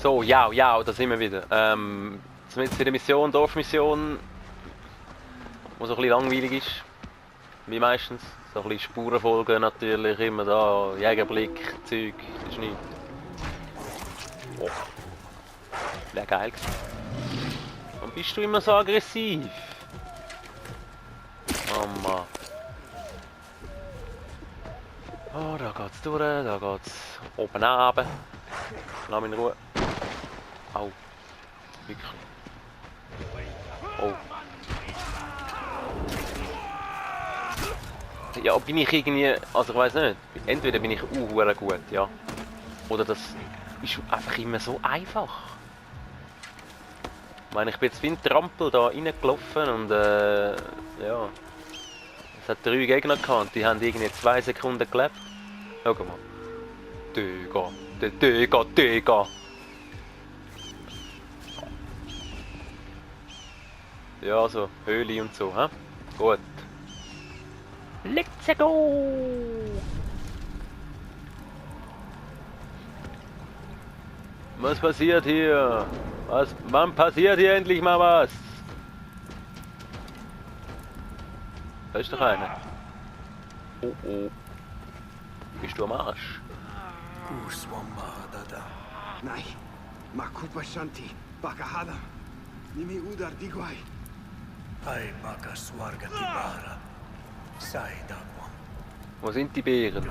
So, ja, ja, da sind wir wieder. Sind wir jetzt bei der Mission, Dorfmission, die so ein bisschen langweilig ist. Wie meistens. So ein bisschen Spuren folgen natürlich, immer da, Jägerblick, Zeug, das ist nichts. Oh. Wäre geil gewesen. Warum bist du immer so aggressiv? Mama. Oh, da geht's durch, da geht's oben runter. Lass mich in Ruhe. Au. Wirklich. Oh. Ja, bin ich irgendwie, also ich weiß nicht, entweder bin ich hure gut, ja. Oder das ist einfach immer so einfach. Ich meine, ich bin jetzt wie ein Trampel da reingelaufen und ja. Es hat 3 Gegner gehabt, die haben irgendwie 2 Sekunden gelebt. Schau mal. Digga. Ja, so, Höhle und so, hä? Gut. Let's go! Was passiert hier? Wann passiert hier endlich mal was? Da ist doch einer. Oh oh. Bist du am Arsch? Nein. Makupa Shanti. Bakahada. Nimi Udar Diguai. Ai baka swarga tibara. Sai dagwam. Wo sind die Beeren?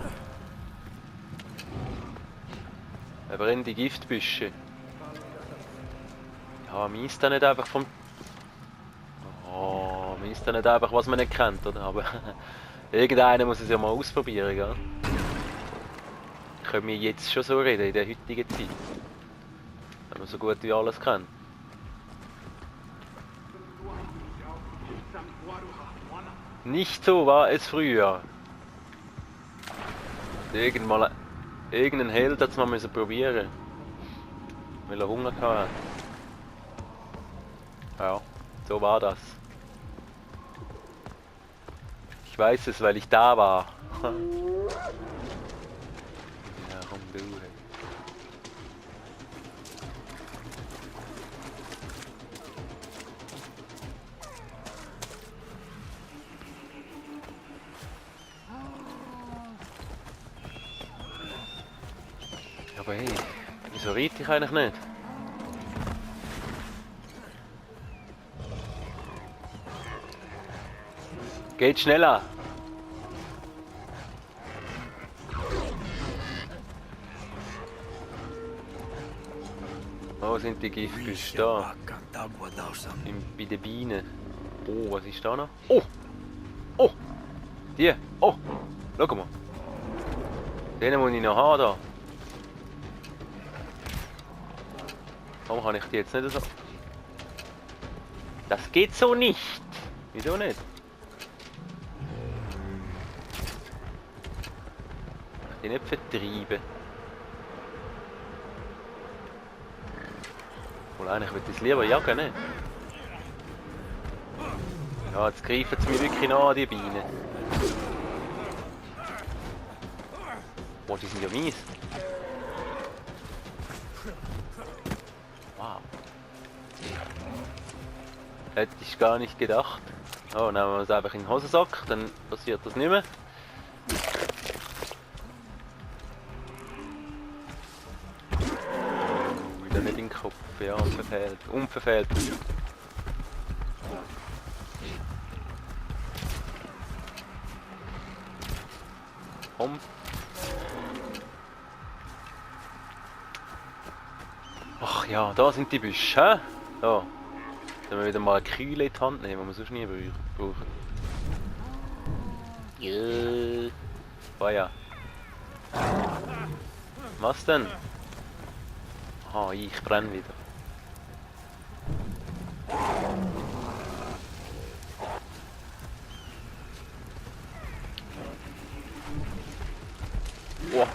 Brennende Giftbüsche. Ja, mies da nicht einfach vom... Oh, mies da nicht einfach, was man nicht kennt, oder? Aber irgendeiner muss es ja mal ausprobieren, gell? Können wir jetzt schon so reden, in der heutigen Zeit? Wenn man so gut wie alles kennt. Nicht so war es früher. Irgendein Held hat es mal probieren, weil er Hunger hatte. Ja, so war das. Ich weiß es, weil ich da war. Ja, komm du. Aber hey, wieso reite ich eigentlich nicht? Geht schneller! Wo sind die Giftbüsche? Da. Bei den Bienen. Oh, was ist da noch? Oh! Oh! Die! Oh! Schau mal! Den muss ich noch haben da. Warum kann ich die jetzt nicht so? Das geht so nicht! Wieso nicht? Ich die nicht vertreiben. Wohl eigentlich würde ich es lieber jagen, ne? Ja, jetzt greifen sie mich wirklich an, die Bienen. Boah, die sind ja mies. Wow. Hätte ich gar nicht gedacht. Oh, nehmen wir es einfach in den Hosensack, dann passiert das nicht mehr. Wieder nicht in den Kopf, ja, unverfehlt. Unverfehlt. Komm. Ach ja, da sind die Büsche, hä? Da. Dann wir wieder mal eine Kühle in die Hand nehmen, die wir sonst nie brauchen. Ja. Feuer. Was denn? Ah, ich brenne wieder. Oh.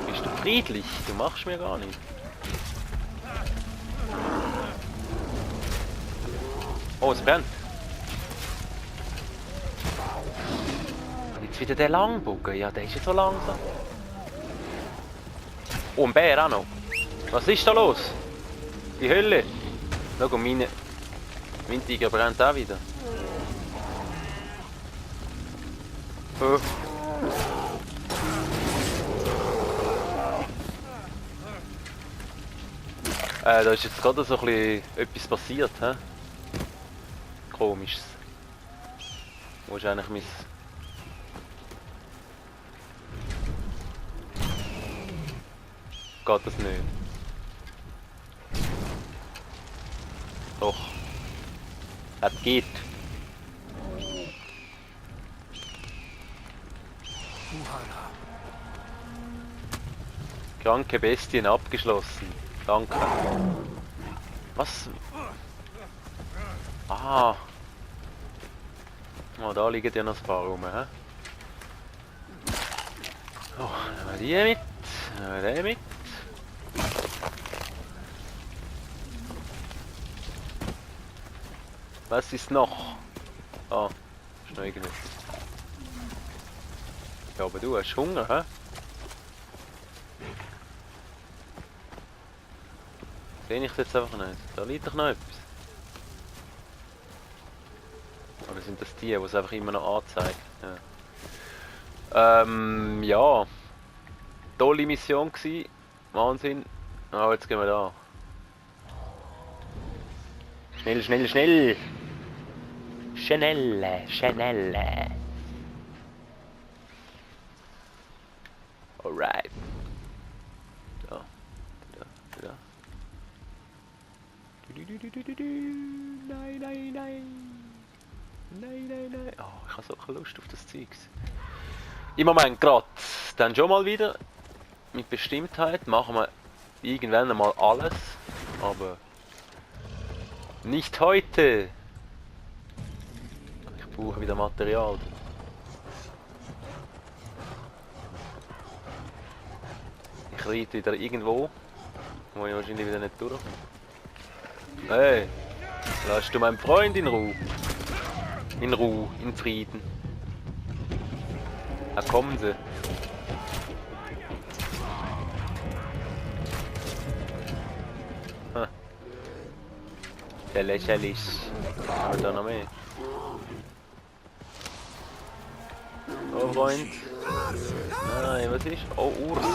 Bist du friedlich? Du machst mir gar nicht. Oh, es brennt. Und jetzt wieder der Langbogen. Ja, der ist ja so langsam. Oh, ein Bär auch noch. Was ist da los? Die Hölle! Schau, mein Tiger brennt auch wieder. Oh. Da ist jetzt gerade so ein bisschen etwas passiert, hä? Komisches. Wo ist eigentlich mein... Geht das nicht? Doch. Das geht. Uhara. Kranke Bestien abgeschlossen. Danke. Was? Ah. Oh, da liegen ja noch ein paar rum, hä? Oh, nehmen wir die mit. Nehmen wir den mit. Was ist noch? Ah, ist noch irgendwas. Ja, aber du hast Hunger, hä? Sehe ich jetzt einfach nicht. Da liegt doch noch etwas. Oder sind das die es einfach immer noch anzeigt? Ja. Ja. Tolle Mission gsi. Wahnsinn. Ah, jetzt gehen wir da. Schnell, schnell, schnell! Schnell, schnell! Alright. Da. Da. Nein, nein, nein. Nein, nein, nein. Oh, ich habe so keine Lust auf das Zeugs. Im Moment gerade. Dann schon mal wieder. Mit Bestimmtheit machen wir irgendwann einmal alles. Aber nicht heute. Ich brauche wieder Material. Ich reite wieder irgendwo, wo ich wahrscheinlich wieder nicht durchkomme. Hey, lass du meinen Freund in Ruhe. In Ruhe, in Frieden. Da kommen sie. Hm. Der lächerlich. Aber da noch mehr. Oh Freund. Nein, was ist? Oh Urs.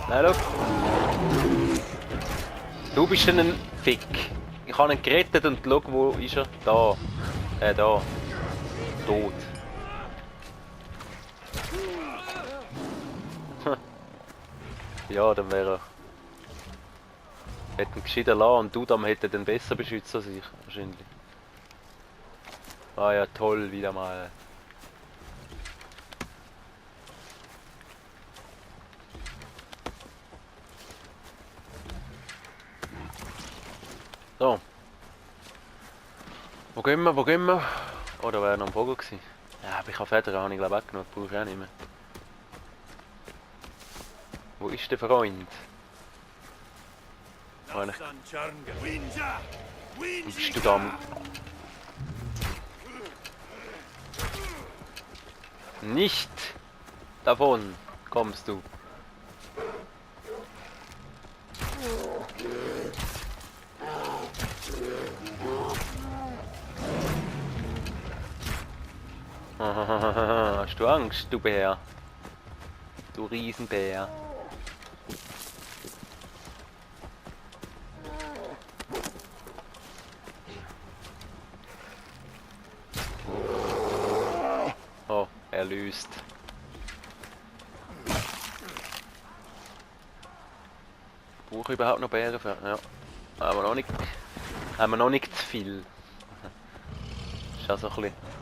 Nein, schau. Du bist ein Fick. Ich habe ihn gerettet und schau, wo ist er? Da. Da. Tot. Ja, dann wäre er. Hätte ihn gescheiter lassen und du dann hätte den besser beschützt als ich. Wahrscheinlich. Ah ja, toll, wieder mal. So. Wo gehen wir, wo gehen wir? Oh, da wäre noch ein Vogel gewesen. Ja, aber ich habe Federn, habe ich glaube ich weggenommen, brauche ich auch nicht mehr. Wo ist der Freund? Bist du da? Nicht davon kommst du. Hast du Angst, du Bär? Du Riesenbär. Oh, erlöst. Brauche ich überhaupt noch Bären für? Ja. Aber noch nicht. Haben wir noch nicht zu viel. Ist ja so ein bisschen.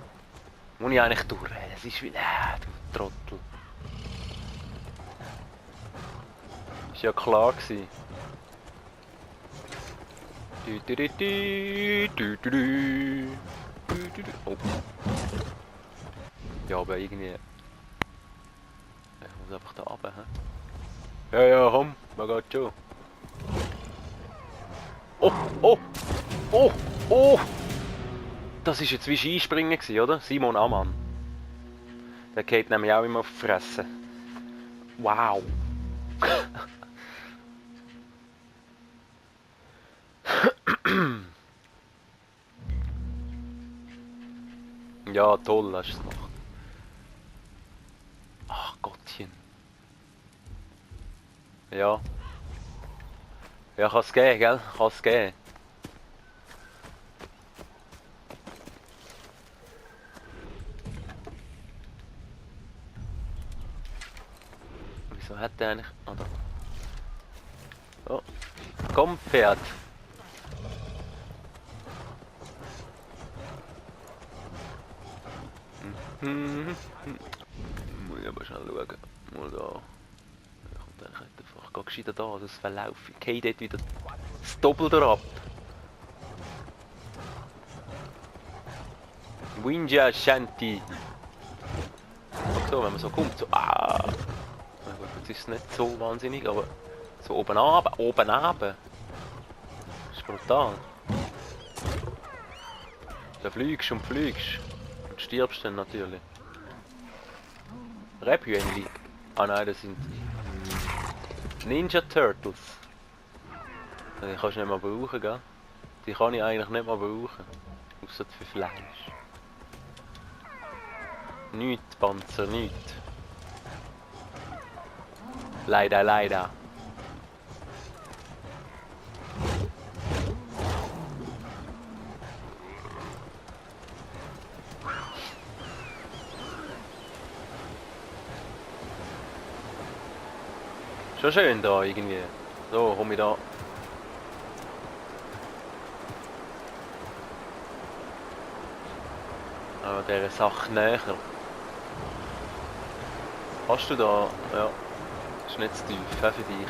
Muss ich eigentlich durch? Das ist wie. Du Trottel. Ist ja klar gewesen. Oh. Ja, aber irgendwie. Ich muss einfach da runter, hä? Ja, ja, komm, man geht schon. Oh, oh, oh, oh! Das ist jetzt wie Skispringen gewesen, oder? Simon Ammann. Der geht nämlich auch immer auf die Fresse. Wow! Ja, toll hast du es gemacht. Ach Gottchen. Ja. Ja, kann es gehen, gell? Kann es gehen. Wieso hat der eigentlich... Ah, da. Oh. Komm, Pferd. Muss ich aber schnell schauen. Mal da. Kommt eigentlich nicht einfach. Ich gehe gescheiter da, das verlaufe. Ich gehe dort wieder das Doppelte ab. Winja Shanti. Ach so, wenn man so kommt, so. Ah! Na gut, jetzt ist es nicht so wahnsinnig, aber so oben runter, oben runter. Das ist brutal. Da fliegst und fliegst. Und stirbst dann natürlich. Rebhühnli. Ah nein, das sind Ninja Turtles. Die kannst du nicht mal brauchen, gell? Die kann ich eigentlich nicht mal brauchen. Ausser für Fleisch. Nichts, Panzer, nichts. Leider, leider. Schon schön da irgendwie. So, komm ich da. Aber dieser Sache näher. Hast du da? Ja. Ist nicht zu tief, auch für dich.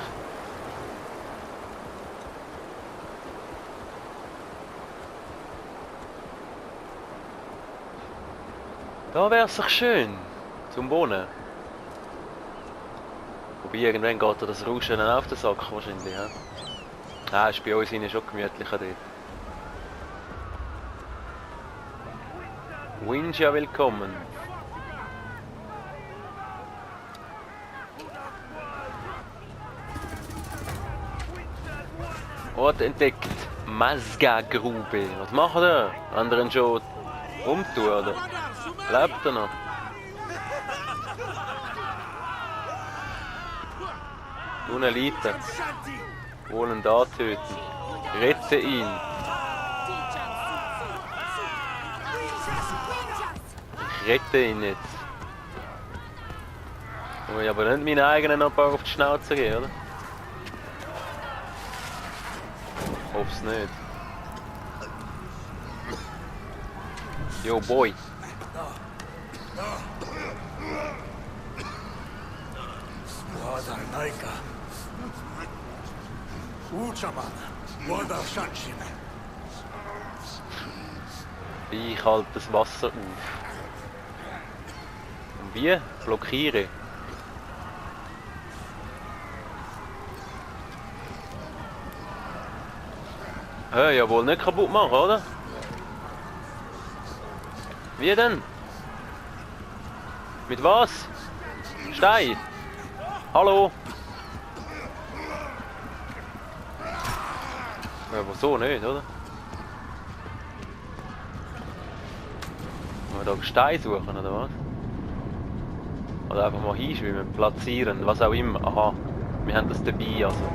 Da wäre es doch schön zum Wohnen. Wobei irgendwann geht dir das Rauschen dann auf den Sack wahrscheinlich. Ja? Ah, ist bei uns schon gemütlicher dort. Winja willkommen. Ort entdeckt. Mazga-Grube. Was macht er? Anderen schon umtun, oder? Lebt er noch? Unten liegt er. Wollen da töten. Rette ihn. Ich rette ihn jetzt. Muss ich aber nicht meinen eigenen noch ein paar auf die Schnauze gehen, oder? Hoff's nicht. Yo, boy. Wadar Naika. Uchaman. Wadar Shanshime. Ich halte das Wasser auf. Und wie? Blockiere. Hä, ja wohl nicht kaputt machen, oder? Wie denn? Mit was? Stein? Hallo? Ja, aber so nicht, oder? Wollen wir da Stein suchen, oder was? Oder einfach mal hinschwimmen, platzieren, was auch immer. Aha, wir haben das dabei, also.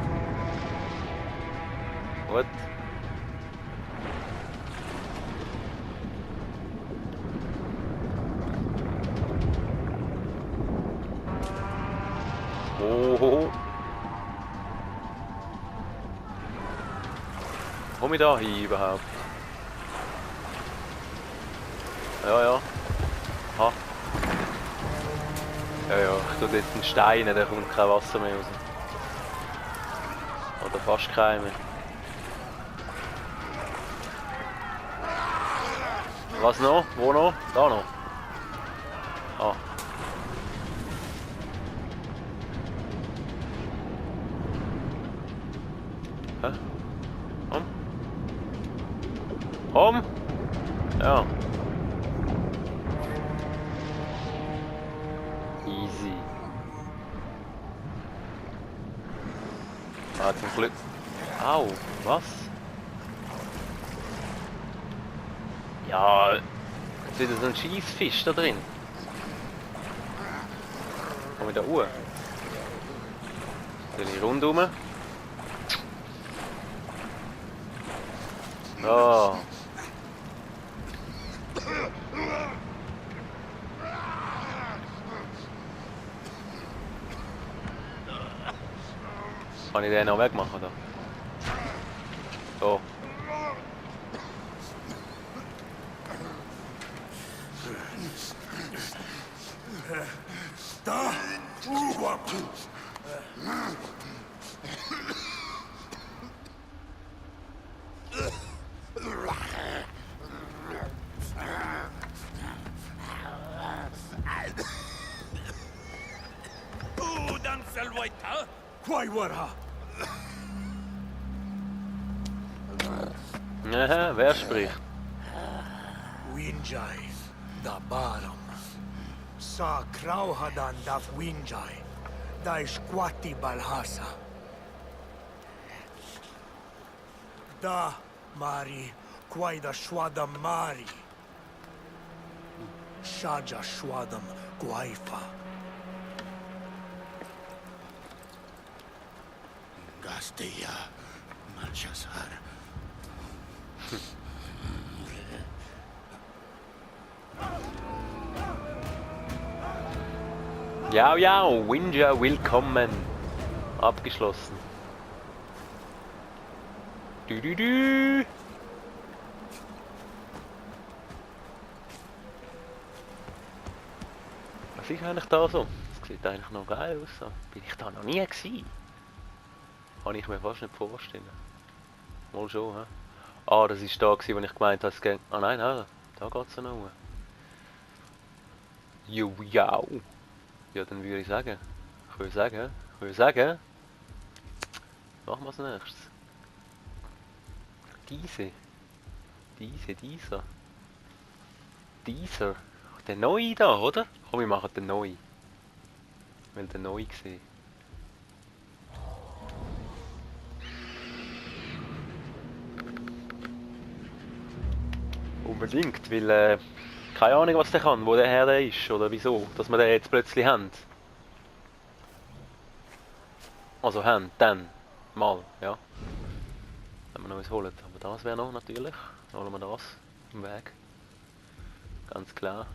Gut. Oh. Komm ich da hin überhaupt? Ja, ja. Ha. Ja, ja, ich tue jetzt einen Stein, da kommt kein Wasser mehr raus. Oder fast kein mehr. Was noch? Wo noch? Da noch. Ah. Hä? Komm. Komm! Ja. Easy. Ah, zum Glück. Au, was? Ja, jetzt wieder so ein Scheissfisch da drin. Komm wieder hoch. Natürlich rundum. Oh. Kann ich den noch wegmachen da? So. Da! Uwap! Udan salwaita! Quai wara! Aha, wer spricht? Winjai, da baram. Sa krauhadan da Winjai, da isquati balhasa. Da, Mari, quai da shwadam Mari. Shaja shwadam guaifa. Gastia, Malchazar. Ja, ja, Winja willkommen. Abgeschlossen. Du. Was ist eigentlich da so? Das sieht eigentlich noch geil aus. So. Bin ich da noch nie gewesen? Kann ich mir fast nicht vorstellen. Mal schon, hä? Ah, das ist da gewesen, wo ich gemeint habe, es geht... Ah nein, da geht's ja noch. Jo, ja. Ja, dann würde ich sagen. Ich würde sagen. Machen wir als nächstes. Dieser. Der neue da, oder? Komm, wir machen den neuen. Ich will den neuen sehen. Unbedingt, weil keine Ahnung, was der kann, wo der Herr ist oder wieso, dass wir den jetzt plötzlich haben. Also haben, dann, mal, ja. Wenn wir noch was holen. Aber das wäre noch natürlich. Holen wir das im Weg. Ganz klar.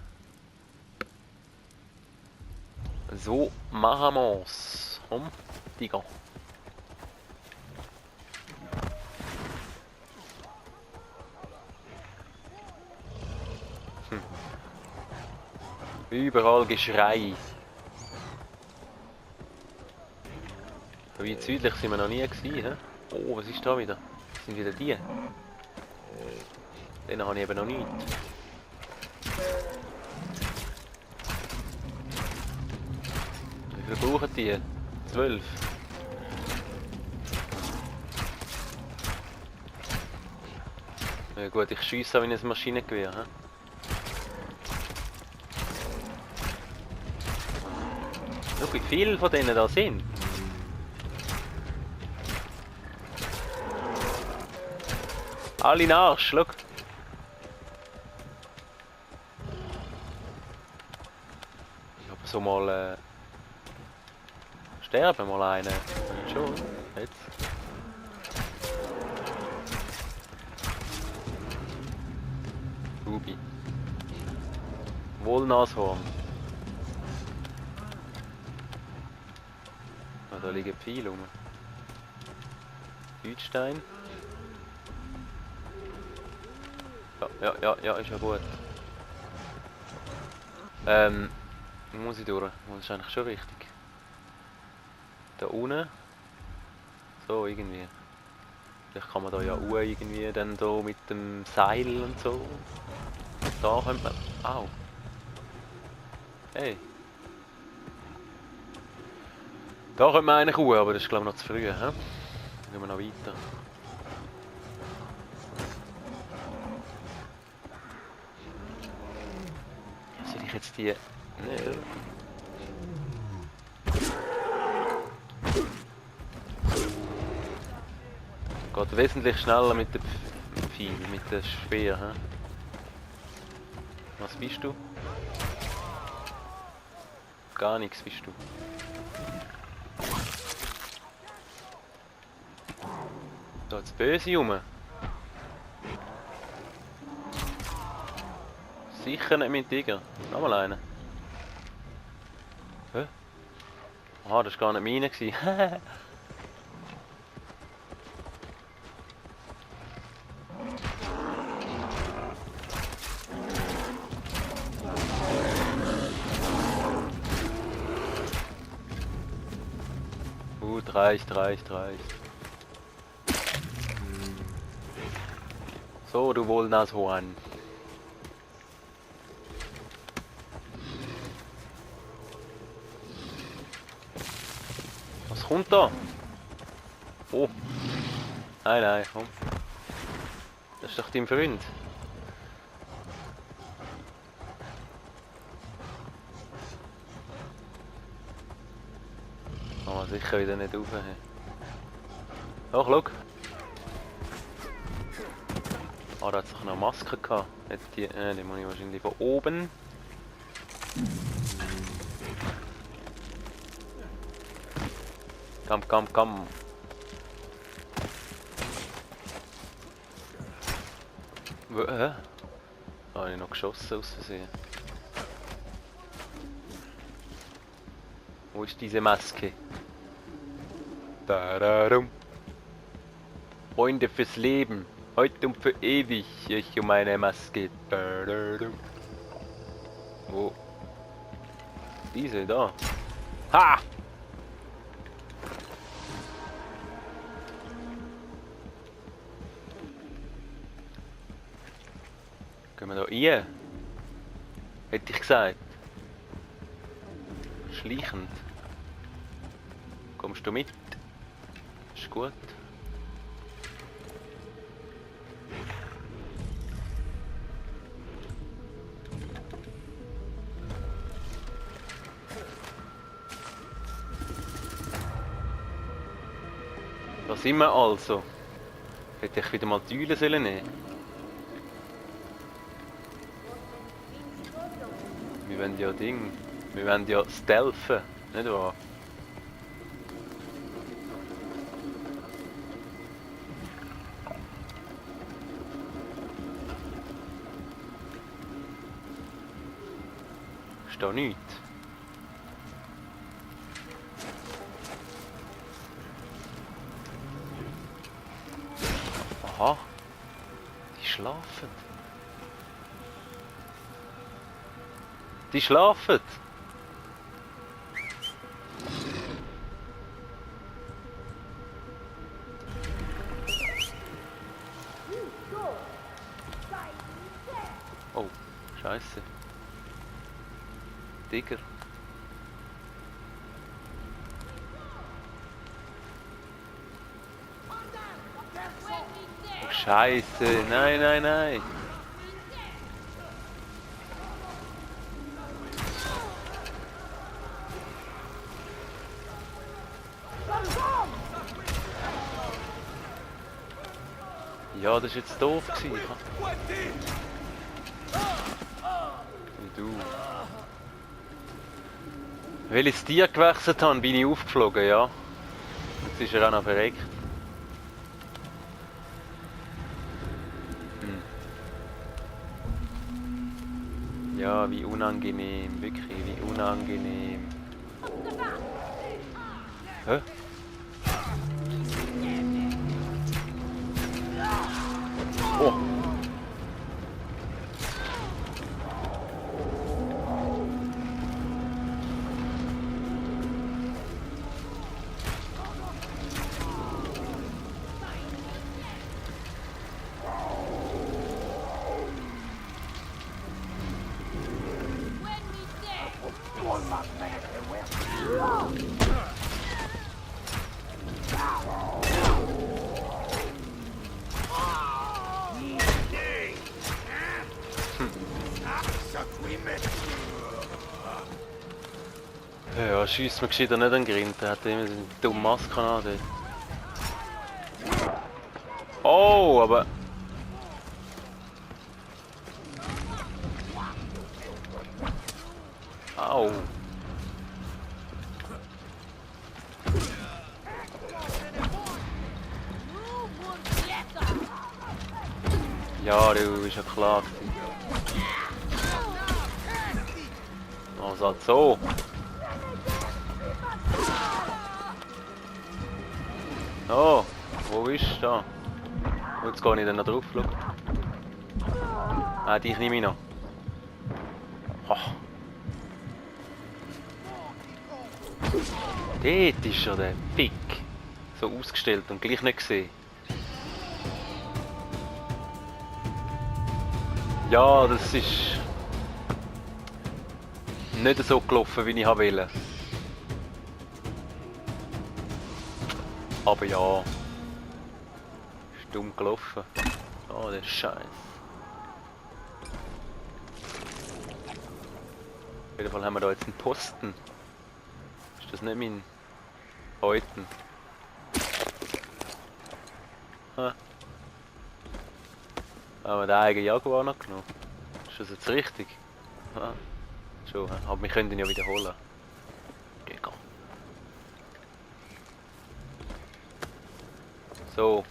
So machen wir's. Komm, Tiger. Überall Geschrei. So weit südlich sind wir noch nie gewesen, he? Oh, was ist da wieder? Das sind wieder die. Den habe ich eben noch nicht. Wie viel brauchen die? 12. Ja gut, ich schiesse auch in ein Maschinengewehr. He? Schau, wie viele von denen da sind. Alle in den Arsch, schau. Ich habe so mal sterben mal einen. Schon, jetzt. Ruby. Wollnashorn. Ah, da liegen viele rum. Hütstein. Ja, ist ja gut. Muss ich durch? Das ist eigentlich schon richtig. Da unten. So, irgendwie. Vielleicht kann man da ja auch irgendwie dann da mit dem Seil und so. Da könnte man... Au. Hey. Da könnte man eigentlich raus, aber das ist glaube ich noch zu früh. He? Dann gehen wir noch weiter. Soll ich jetzt die... Nee. Geht wesentlich schneller mit dem Pfeil, mit der Speer. He? Was bist du? Gar nichts bist du. Da hat's Böse rum. Sicher nicht mein Tiger. Nochmal einer. Hä? Aha, das war gar nicht meine. Reicht. So, du Wohlnashorn. Was kommt da? Oh. Nein, komm. Das ist doch dein Freund. Oh, sicher wieder nicht rauf. Doch, schau. Ah, da hat es noch eine Maske gehabt. Die muss ich wahrscheinlich von oben. Komm. Hä? Da habe ich noch geschossen aus Versehen. Wo ist diese Maske? Tadadum. Freunde fürs Leben. Heute und für ewig. Ich um meine Maske. Tadadum. Wo? Diese da. Ha! Gehen wir da rein? Hätte ich gesagt. Schleichend. Kommst du mit? Ist gut. Da sind wir also. Hätte ich wieder mal die Eule sollen nehmen. Wir wollen ja Ding. Wir wollen ja stealthen, nicht wahr? Ist da nichts? Aha. Die schlafen. Die schlafen. Oh, Scheiße. Digger. Oh, Scheiße. Nein. Ja, das war jetzt doof. Wie du. Weil ich das Tier gewechselt habe, bin ich aufgeflogen, ja. Jetzt ist er auch noch verreckt. Ja, wie unangenehm, wirklich, wie unangenehm. Hä? Oh! Ja, schiesst mir gescheiter nicht an den Grind, der hat immer so eine dumme Maske an dort. Oh, aber... Au. Ja, du bist ja klar. Also so. Oh, wo ist da? Jetzt gehe ich dann noch drauf. Schau. Ah, dich nehme ich noch. Oh. Dort ist schon der Pick. So ausgestellt und gleich nicht gesehen. Ja, das ist nicht so gelaufen, wie ich wollte. Aber ja, ist dumm gelaufen. Oh, der Scheiß. Auf jeden Fall haben wir da jetzt einen Posten. Ist das nicht mein Häuten? Ha. Haben wir den eigenen Jaguar noch genommen? Ist das jetzt richtig? Ha. Schon, aber wir können ihn ja wiederholen. Geht gar. So.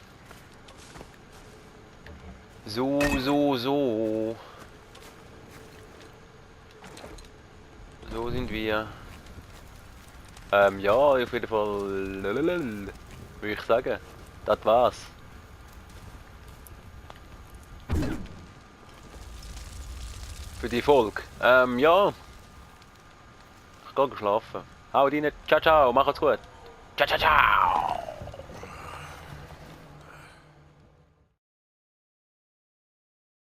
So. So sind wir. Ja, auf jeden Fall. Würde ich sagen. Das war's. Für die Folge. Ja. Ich gehe schlafen. Haut rein. Ciao, ciao. Macht's gut. Ciao, ciao, ciao.